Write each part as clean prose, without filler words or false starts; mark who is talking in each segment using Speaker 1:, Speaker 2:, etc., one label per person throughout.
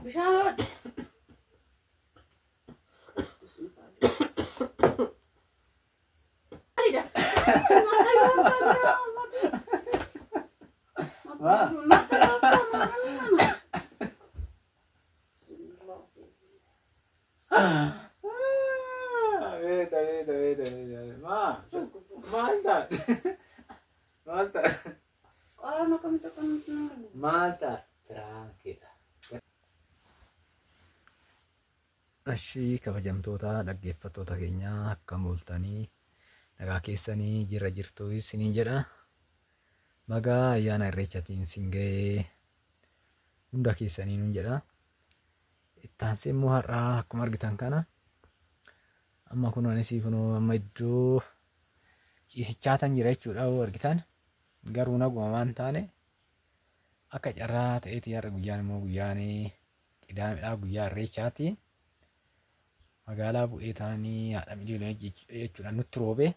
Speaker 1: Bishaan hodhe.
Speaker 2: Abeet, abeet, abeet, abeet, abeet. Maa? Maal taate? Maal taate?
Speaker 1: Qoraan akkamitti akkanatti nama
Speaker 2: Maal taate? Piraankiidha.
Speaker 3: Ashii kabajamtoota dhaggeeffattoota keenyaa akkam ooltanii nagaa keessanii jirra jirtu isiniin jedha. Bagaa ayyaana irreechaatiin sin ga'ee hunda keessanii nun jedha. Ittaansee immoo har'aa akkuma argitan kana amma kun anis kunoo amma iddoo ciisichaatan jira jechuudha yoo argitan garuu naguma waan taane akka carraa ta'eeti har'a guyyaan immoo guyyaan qidaamidha guyyaa irreechaati. Magaalaa bu'ee taananii haadha miliyoona jechuudha nutti roobee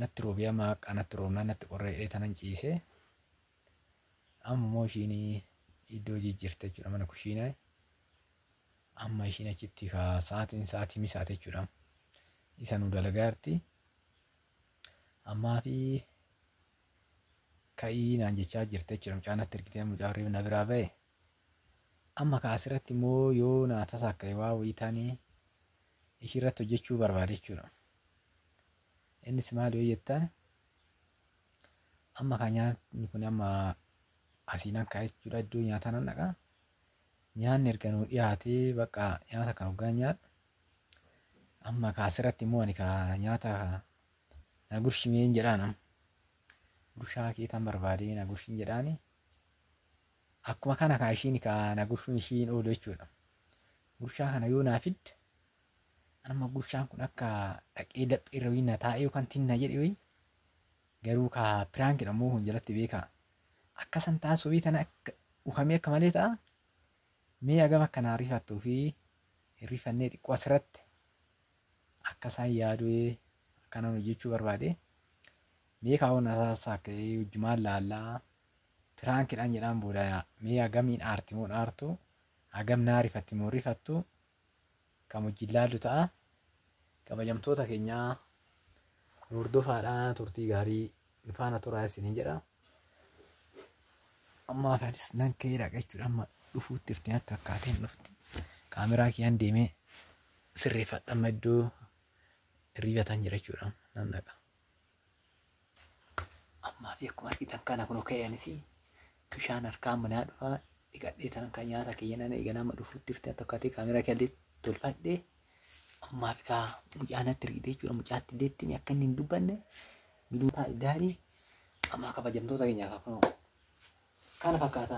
Speaker 3: natti roobee amma akka natti roobnaan natti qorree tanan ciise amma immoo ishiin iddoo jijjiirte jechuudha mana kushiinaa amma ishiin achitti sa'aatiin sa'aatii misaate jechuudha isa nu dalagaa jirti ammaa fi ka'ii naan jechaa jirte jechuudha mucaan natti ergitee mucaa hirriibni na biraa ba'e. Amma ka asirratti immoo yoo naa tasa akka waa wayii taanii ishiirratti hojjechuu barbaade jechuudha. Innis maal yoo jettan amma ka nyaatni kun amma asiin akka jechuudha iddoo nyaataa nan dhaqa. Nyaanni erga nuu dhiyaatee bakka nyaata kan hoggaan nyaadhu. Amma ka asirratti immoo ani ka nyaata na gurshimeen jedhaan amma. Gurshaa keetan barbaadee na gurshin jedhaani. Akkuma kana ka ishiin ka na gurshuun ishiin oolu jechuudha. Gurshaa kana yoo naa fidde amma gurshaan kun akka dhaqee laphee irra wayii na taa'ee yookaan tinna jedhe wayii garuu ka piraankidha immoo kun jalatti beekaa. Akka san taasisuu wayii tana akka ukamee akka malee ta'a. Mee hagam akka naa rifattuu fi hin rifannee xiqqoo asirratti akka isaan yaaduu akkanan hojjechuu barbaade. Mee kaa'uun asaasa akka hojjumaan laallaa piraankidhaan jedhaan booda mee hagamiin aarti moo aartu hagam naa rifatti moo rifattu kan wajjin laallu ta'a. Kabajamtoota keenyaa nu hordofaadhaa turtii gaarii nu faana turaa isiniin jedha. Ammaa anis nan ka'ee dhaqa jechuudha amma dhufuutti jirti natti fakkaatee hin dhufti. Kaameraa kiyyaan deemee sirreeffadha amma iddoo hirribatan jira jechuudha nan dhaqa. Ammaa fi akkuma argitan kana kun ka'e anis bishaan harkaa manaa dhufaa dhiqadhee tanan kan nyaata kiyya nan eegan amma dhufuutti jirti natti fakkaatee kaameraa kiyyaan tolfadhee ammaa fi kaa mucaa natti ergite jechuudha mucaatti illee akka inni hin dubbanne bilbilaan daarii ammaa kabajamtoota keenyaa kunoo kana fakkaata.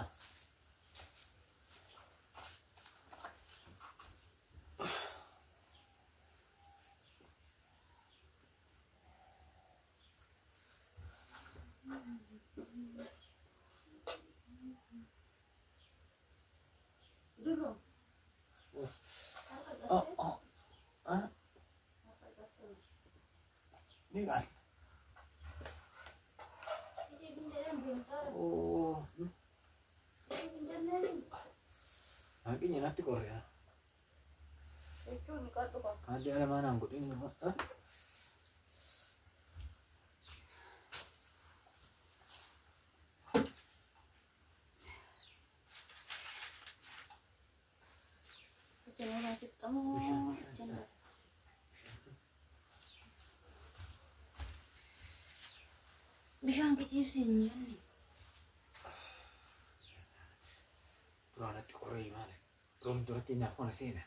Speaker 1: Duro.
Speaker 3: Oh, oh. Ah? Ni kan? Oh. Hanqinni natti qorre.
Speaker 1: Jechuun dhiqadhu qaba.
Speaker 3: Haalli ala maanaan godhin.
Speaker 1: Jenera sittamoo jenera. Bishaan qiciibsi hin jenne.
Speaker 3: Duraan natti qorre maali? Room duratti naaf kana seena.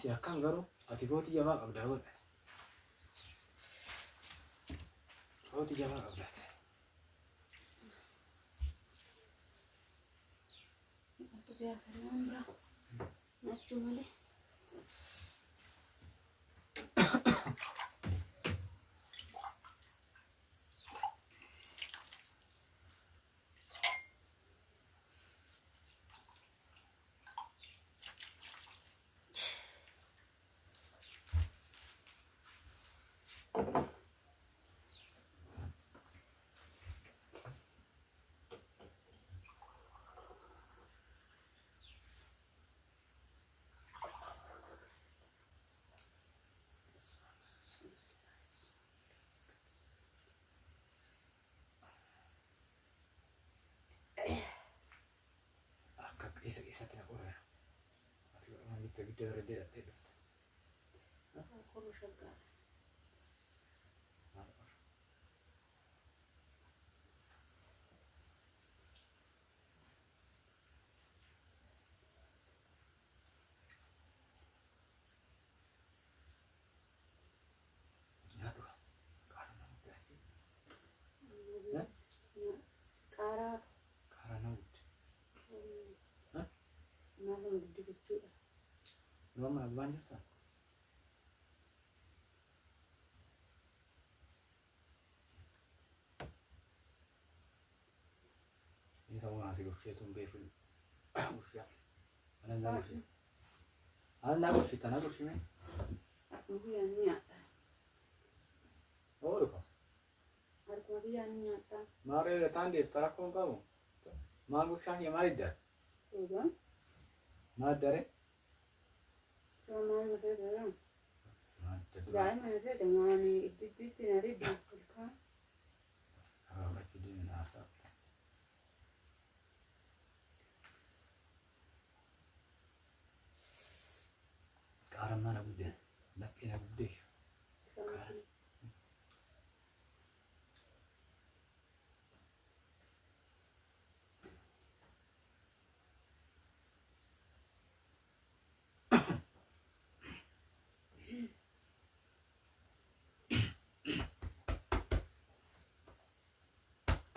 Speaker 3: Si akkam garuu ati gootii jabaa qabdaa godha. Gootii jabaa qabdaa.
Speaker 1: Maaltu si hafe waan biraa nyaachuu malee.
Speaker 3: Keessa keessatti na qorreera. Ati godhamaan jirtu ibidda bira deedhattee dhufte.
Speaker 1: Qorru shaggaadha.
Speaker 3: Maal qorra? Nyaadhu. Qaara nama guddaa.
Speaker 1: Qaaraa
Speaker 3: Qaara nama guddaa.
Speaker 1: maaluma guddifachuudha.
Speaker 3: Nama mana gubbaan jirtaa? Ini sama nasi gurshe tun beefu gurshe. Anan na gurshe. Anan na gurshe tana gurshe me.
Speaker 1: Harkuma kiyyaan ni nyaadha.
Speaker 2: Oolu kaas.
Speaker 1: Harkuma kiyyaan ni nyaadha.
Speaker 2: Maaree taan deef rakkoon qabu. Maa gurshaan kee maal iddaa?
Speaker 1: Egaa
Speaker 2: Maal daree?
Speaker 1: suuraa maal lafee ta'e?
Speaker 3: Maal daddu.
Speaker 1: Daa'ima lafee ta'e maali iddoo itti na riddu ilkaan.
Speaker 3: Fudhachuu deemin haasaa. Qaara mana guddee. Laphee na guddee.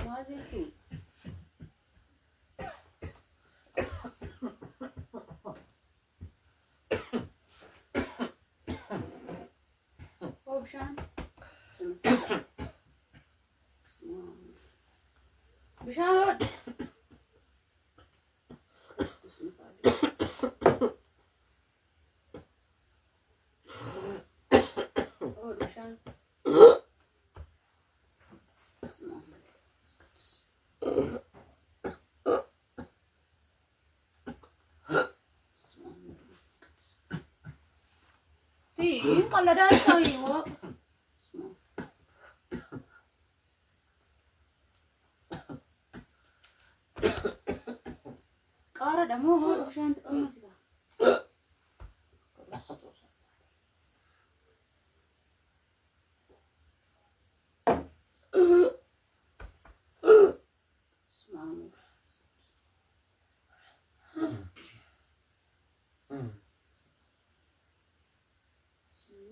Speaker 1: Maal jechuun? Hoo bishaan? Bishaan hodhu. Hodhu bishaan. Tiin qalladaa ta'e waaqa. Qaara moo hodhu bishaan xiqqoo si ba'a.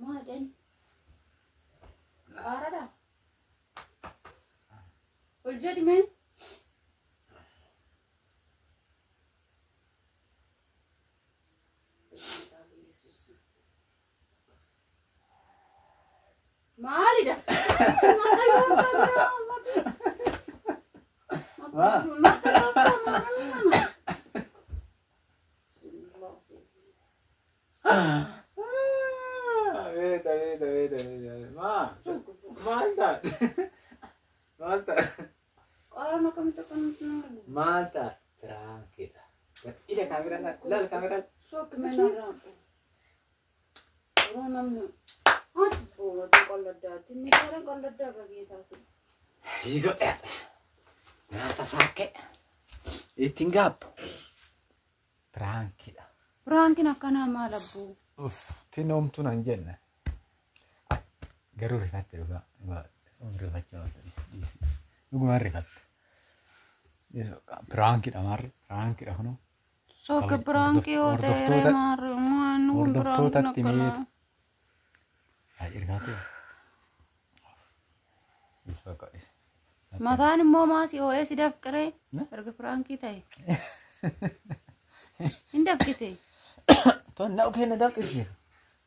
Speaker 1: Maadhan. Qaaradha. Ol jedhi mee. Maalidha?
Speaker 2: Abeet abeet abeet abeet. Maa maal taate? Maal taate?
Speaker 1: Qaaraan akkamitti akkanatti nama
Speaker 2: Maal taate? Piraankiidha. Ija kaameraa laal kaameraa.
Speaker 1: Sokki menarraa. Yeroo namni haati foolota qalladdaatti inni gara qalladdaa bagee taasisa.
Speaker 3: Fiigodha. Nyaata saakkee. Ittiin gaabbu. Piraankiidha.
Speaker 1: Piraankiin akkanaa maal abbuu?
Speaker 3: Uff, tinnoomtuu nan jenne. Garuu rifatte dhugaa. Rifachuu Dhugumaan rifatte. Piraankiidha maarri. Piraankiidha kunoo.
Speaker 1: Sokki piraankii yoo ta'e maarri waan kun piraankiin akkanaa.
Speaker 3: Baay'ee rifatte.
Speaker 1: Mataan immoo maasii ho'ee si dafqiree erga piraankii ta'e. Hin dafqite.
Speaker 3: Ton na kenna dafqisi.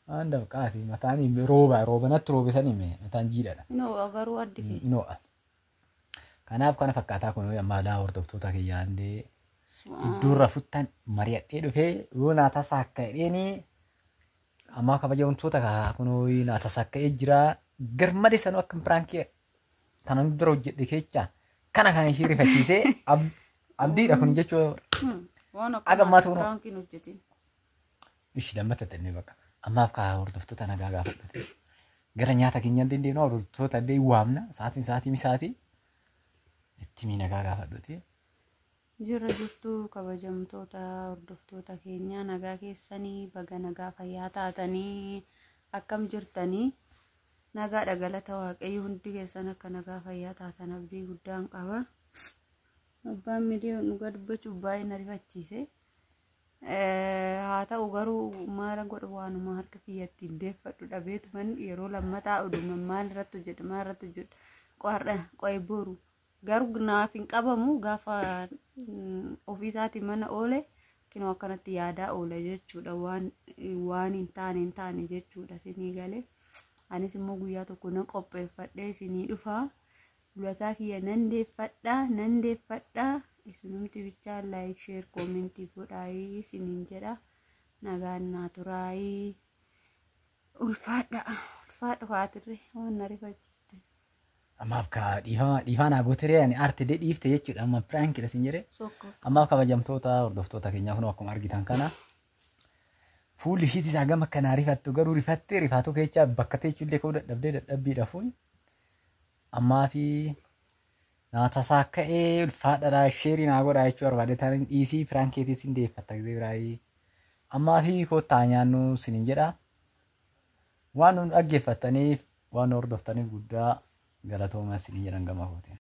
Speaker 3: Waan dafqaati mataan rooba rooba natti roobe sanii mataan jiidhadha.
Speaker 1: Inni ho'a garuu addi kee.
Speaker 3: Inni ho'a. Kanaaf kana fakkaataa kun ammaa daa hordoftoota kiyyaallee iddoorra futtan mari'adhee dhufee yoo naa tasaa akka jedheenii ammaa kabajamtoota kun naa tasakka'ee jira garmalee sanuu akka piraankii tanan dura hojjedhe keessa kana kan ishee rifachiisee abdiidha kun jechuudha.
Speaker 1: Waan
Speaker 3: Aga
Speaker 1: akka
Speaker 3: ammaatu kunoo.
Speaker 1: piraankiin hojjetin.
Speaker 3: Ishi lammata xannee bakka ammaaf kaa hordoftoota nagaa gaafadhute gara nyaata keenya illee deemna hordoftoota illee waamna sa'aatiin sa'aatii misaatii itti mii nagaa gaafadhute.
Speaker 1: Jirra jirtu kabajamtoota hordoftoota keenyaa, nagaa keessanii? Baga nagaa fayyaa taatanii. Akkam jirtanii? Nagaadha, galata Waaqayyo. Hundi keessan akka nagaa fayyaa taatan abdii guddaan qaba. Abbaan miliyoon dhugaa dubbachuuf baay'ee na rifachiise. Haa ta'u garuu maala godhu, waanuma harka kiyyatti hin deeffadhu dhabeetuman yeroo lammataa oduma maal irratti hojjedha, maal irratti hojjedha, qo'aadha qo'ee boru garuu naaf hin qabamu. Gaafa ofiisaatii mana oole kinoo akkanatti yaadaa oole jechuudha, waan waan hin taane hin taane jechuudha. Isinii galee anis immoo guyyaa tokko nan qopheeffadhee isinii dhufaa. Ulataa kiyya nan deeffadhaa, nan deeffadhaa. Isinumti bichaa like, share, comment godhaayii isiniin jedha. Nagaan naa turaayii. Ulfaadha, ulfaadha faatirre, waan na rifaachiste.
Speaker 3: Ammaaf ka dhiifama dhiifaa naa gootiree, ani aartidee dhiifte jechuudha. Amma prankiidha sin jedhee.
Speaker 1: Sokko.
Speaker 3: Ammaaf kabajamtoota hordoftoota keenyaa, kun akkuma argitan kana fuulli ishiitis hagam akka naa rifattu, garuu rifattee rifaatu keechaa bakka teechullee ka'uu dadhabdee dadhabbiidha fuun. Ammaa fi naa tasaa ka'ee ulfaadha, share naa godhaa jechuu barbaade taaniin dhiisii prankeetii sin deeffatta gisee biraayii. Ammaa fi kottaa nyaannu sinin jedha. Waan nu dhaggeeffattaniif, waan nu hordoftaniif guddaa galatoomaa sinin jedhan gama kootiin.